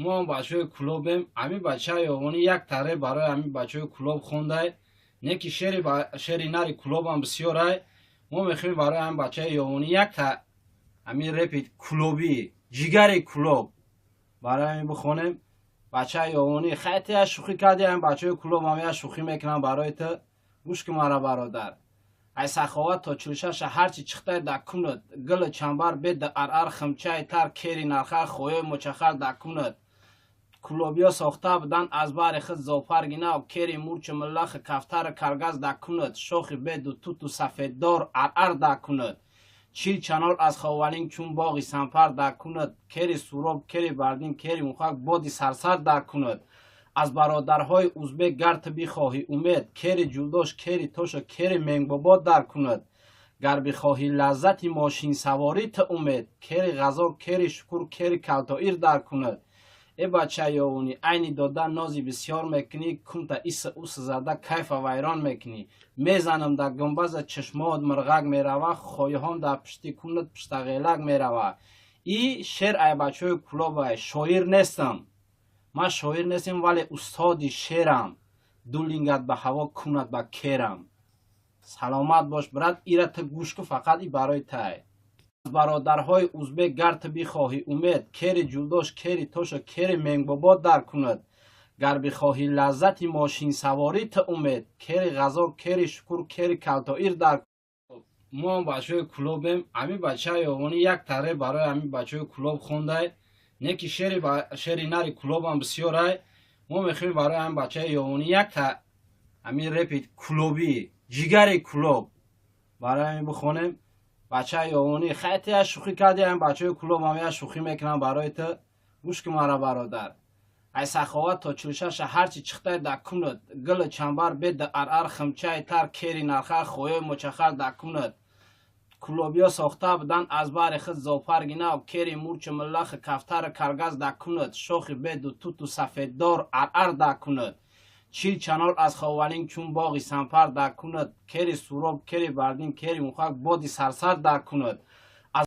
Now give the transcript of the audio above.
Мо ҳам бачаҳои Кӯлобем. Ҳамин бачаи Ёвонӣ як таре барои ҳамин бачаҳои Кӯлоб хондай, не ки шери нари Кӯлобам бисёрай. Мо мехоҳем барои ҳамин бачаи Ёвонӣ якта ҳамин репи кӯлобӣ, ҷигари Кӯлоб, барои ҳамин бихонем. Бачаи Ёвонӣ, хай, ту як шӯхӣ кардӣ, ҳамин бачаҳои Кӯлобам як шӯхӣ мекунам барои ту. Гӯш кун мара, бародар. Ай саховат то 46-а ҳарчи чихтай да кунад, гили чамбар беда арар, химчаи тар, кери нархар, хоёи мочахар да кунад. Кӯлобиё сохта буданд аз баҳри худ зоопарки нав, кери мурчу миллахи кафтару каргаз да кунад, шохи беду туту сафеддор арар да кунад, 40 чанор аз Ховалинг чун боғи сампар да кунад, кери Суроб, кери Бардин, кери Мухак боди сарсар да кунад. Аз бародарҳои узбек гар ту бихоҳӣ умед, кери Ҷулдош, кери Тоша, кери Менгбобо дар кунад. Гар бихоҳӣ лаззати мошинсаворӣ ту умед, кери Ғазо, кери Шукур, кери Калтоир дар кунад. Э бача Ёвонӣ, айни дода нози бисёр мекунӣ, кунта иса уса зада кайфа вайрон мекунӣ. Мезанам дар гумбаза, чашмоот мирғак мерава, хоҳиҳом дар пишти кунат пиштағелак мерава. И шер ай бачаҳои Кӯлобай. Шоир нестам ман, шоир нестем, вале устоди шерам. Ду лингат ба ҳаво, кунат ба керам. Саломат бош, брат. Ира ту гӯш ку, фақат и барои тай. Аз бародарҳои узбек гар ту бихоҳӣ умед, кери Ҷулдош, кери Тоша, кери Менгбобо дар кунад. Гар бихоҳӣ лаззати мошинсаворӣ ту умед, кери Ғазо, кери Шукур, кери Калтоир дар. Мо ҳам бачаҳои Кӯлобем. Ҳамин бачаи Ёвонӣ як таре барои ҳамин бачаҳои Кӯлоб хондай, не ки шери нари Кӯлобам бисёрай. Мо мехоҳем барои ҳамин бачаи Ёвонӣ якта ҳамин репи кӯлобӣ, ҷигари Кӯлоб, барои ҳамин бихонем. Бачаи Ёвонӣ, хай, ту як шӯхӣ кардӣ, ҳамин бачаҳои Кӯлобам як шӯхӣ мекунам барои ту. Гӯш кун мара, бародар. Ай саховат то 46-а ҳарчи чихтай да кунад, гили чамбар беда арар, химчаи тар, кери нархар, хоёи мочахар да кунад. Кӯлобиё сохта буданд аз баҳри худ зоопарки нав, кери мурчу миллахи кафтару каргаз да кунад, шохи беду туту сафеддор арар да кунад, 40 чанор аз Ховалинг чун боғи сампар да кунад, кери Суроб, кери Бардин, кери Мухак боди сарсар да кунад.